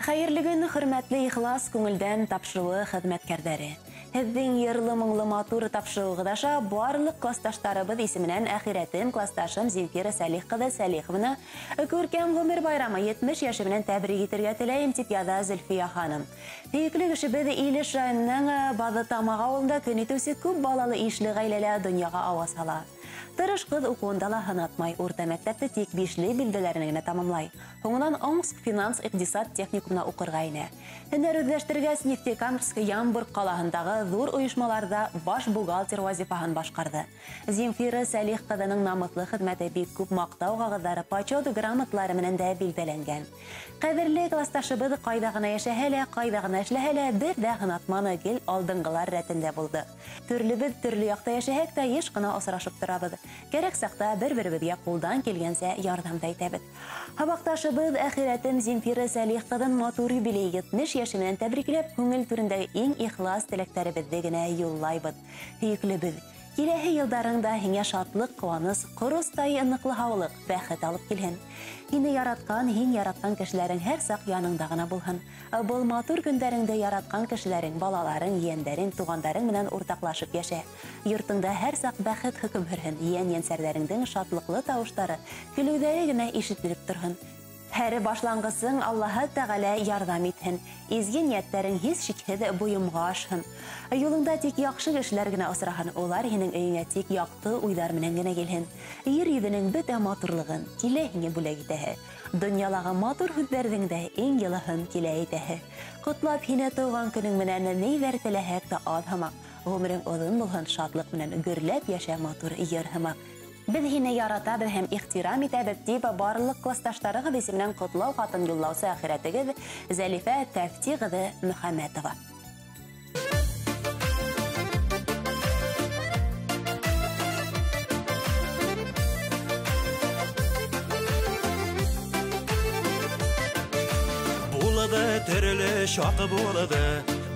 Хәйерле көн, хөрмәтле ихлас күңелдән тапшырыуы хеҙмәткәрҙәре. Һеҙҙең йырлы моңло матур тапшырыуығыҙ аша барлыҡ класташтарыбыҙ исеменән әхирәтем, класташым Земфира Сәлих ҡыҙы Сәлихованы күркәм ғүмер байрамы 70 йәше менән тәбрик итергә теләйем, тип яҙа Зөлфиә ханым. Һөйөклө кешебеҙ Илеш районының Баҙытамаҡ ауылында көн итеүсе күп балалы ишле ғаиләлә донъяға ауаз һала. Тырыш ҡыҙ уҡыуында ла һынатмай, урта мәктәпте тик бишле билдәләрен генә тамамлай. Һуңынан Омск финанс иҡтисад техникумына уҡырға инә. Һөнәр үҙләштергәс, Нефтекамск Ямбург ҡалаһындағы ҙур ойошмаларҙа баш бухгалтер вазифаһын башҡарҙы. Земфира Сәлих ҡыҙының намыҫлы хеҙмәте бик күп маҡтау ҡағыҙҙары, почет грамоталары менән дә билдәләнгән. Ҡәҙерле класташыбыҙ ҡайҙа ғына йәшәһә лә, ҡайҙа ғына эшләһә лә, бер ҙә һынатманы, гел алдынғылар рәтендә булды. Төрлөбөҙ төрлө яҡта йәшәһәк тә, йыш ҡына осрашып торабыҙ. Кәрәк саҡта бер-беребеҙгә ҡулдан килгәнсә ярҙам да итәбеҙ. Һабаҡташыбыҙ әхирәтем Земфира Сәлих ҡыҙын матур юбилей 70 йәше менән тәбрикләп, күңел түрендәге иң ихлас теләктәребеҙҙе генә юллайбыҙ. Һөйөклөбөҙ, киләһе йылдарыңда һиңә шатлыҡ, ҡыуаныс, ҡоростай ныҡлы һаулыҡ, бәхет алып килһен. Һине яратҡан, һин яратҡан кешеләрең һәр саҡ яныңда ғына булһын. Был матур көндәреңдә яратҡан кешеләрең, балаларың, ейәндәрең, туғандарың менән уртаҡлашып йәшә. Йортоңда һәр саҡ бәхет хөкөм һөрһөн, ейән-йәнсәрҙәреңдең шатлыҡлы тауыштары, көлөүҙәре генә ишетелеп торһон. Һәр башланғысың Аллаһы Тәғәлә ярҙам итһен, изге ниәттәрең һис шикһеҙ бойомға ашһын. Юлыңда тик яҡшы кешеләр генә осраһын, улар һинең өйөңә тик яҡты уйҙар менән генә килһен. Ер йөҙөнөң бөтә матурлығын килә һиңә бүләк итәһе. Донъялағы матур һүҙҙәрҙең дә иң йылыһын килә әйтәһе. Ҡотлап һине тыуған көнөң менән ниҙәр теләһәк тә аҙ һымаҡ. Ғүмерең оҙон булһын, шатлыҡ менән гөрләп йәшә матур йыр һымаҡ. Беҙ һине яратабыҙ һәм ихтирам итәбеҙ, тип барлыҡ класташтарығыҙ исеменән ҡотлау хатын юллаусы әхирәтегеҙ Зәлифә Тәфти ҡыҙы Мөхәмәтова. Булды төрлө шаҡ булды,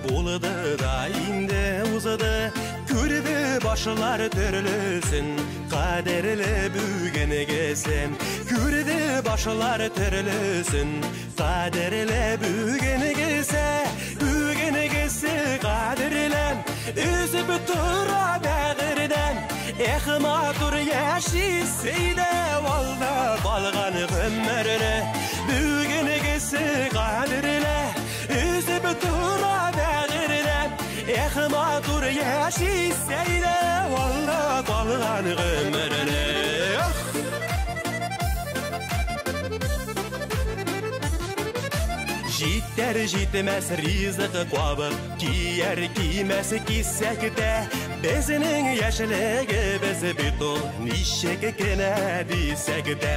булды да инде узды. Күрҙе башлар төрлөсөн, ҡәҙерле бөгөнгесен. Күрҙе башлар төрлөсөн, ҡәҙерле бөгөнгесе. Бөгөнгесе ҡәҙерле, өҙөп тора бәғерҙән. Эх, матур йәшисе ине алда ҡалған ғүмерне. Бөгөнгесе ҡәҙерле, өҙөп тора бәғерҙән. Эх, матур йәшисе ине алда ҡалған ғүмерне. Житәр житмәс ризыҡ ҡабып, кияр кимәс кисәк тә. Беҙҙең йәшлегебеҙ бит ул, нисек кенә тисәк тә.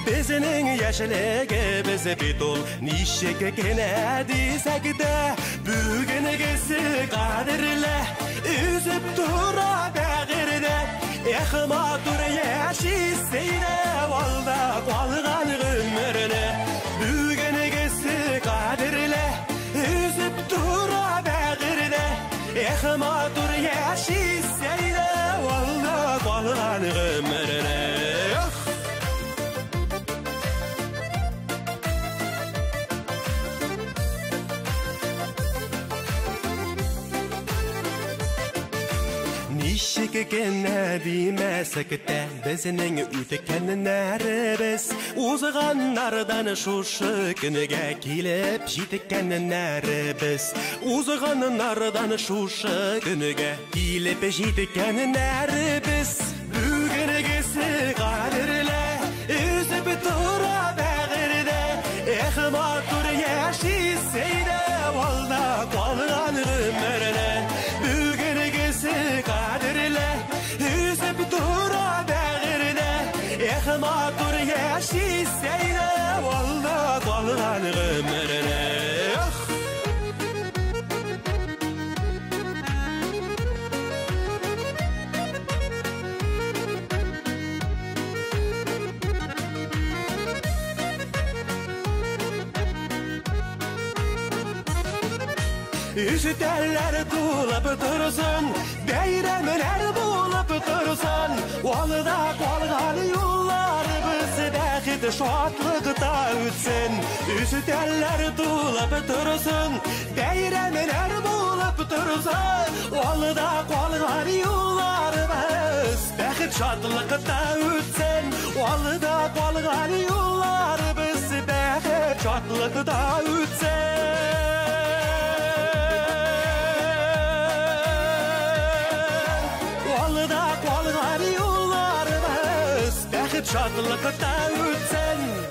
Беҙҙең йәшлегебеҙ бит ул, нисек кенә тисәк тә. Бөгөнгесе ҡәҙерле, өҙөп тора бәғерҙә. Эх, матур йәшисе ине алда ҡалған ғүмерне. Бөгөнгесе ҡәҙерле, өҙөп тора бәғерҙә. Эх, матур йәшисе ине алда ҡалған ғүмерне. Нисек кенә димәсәк тә, беҙҙең үткәннәребеҙ, уҙғаннарҙан шушы көнгә килеп еткәннәребеҙ. Уҙғаннарҙан шушы көнгә килеп еткәннәребеҙ. Бөгөнгесе ҡәҙерле, өҙөп тора бәғерҙә. Эх, матур йәшисе ине алда ҡалған ғүмерне. Бөгөнгесе ҡәҙерле, өҙөп тора бәғерҙә. Эх, матур йәшисе ине алда ҡалған ғүмерне. Өҫтәлләр тулып торһон, бәйрәмдәр булып торһон, алда ҡалған юлларыбыҙ бәхет Бәхет шатлыкта үтсен. Өстәлләр тулып торсын, бәйрәмнәр булып торсын. Алда калган юлларыбыз бәхет шатлыкта үтсен. Алда калган юлларыбыз бәхет шатлыкта үтсен. Алда калган юлларыбыз бәхет шатлыкта үтсен.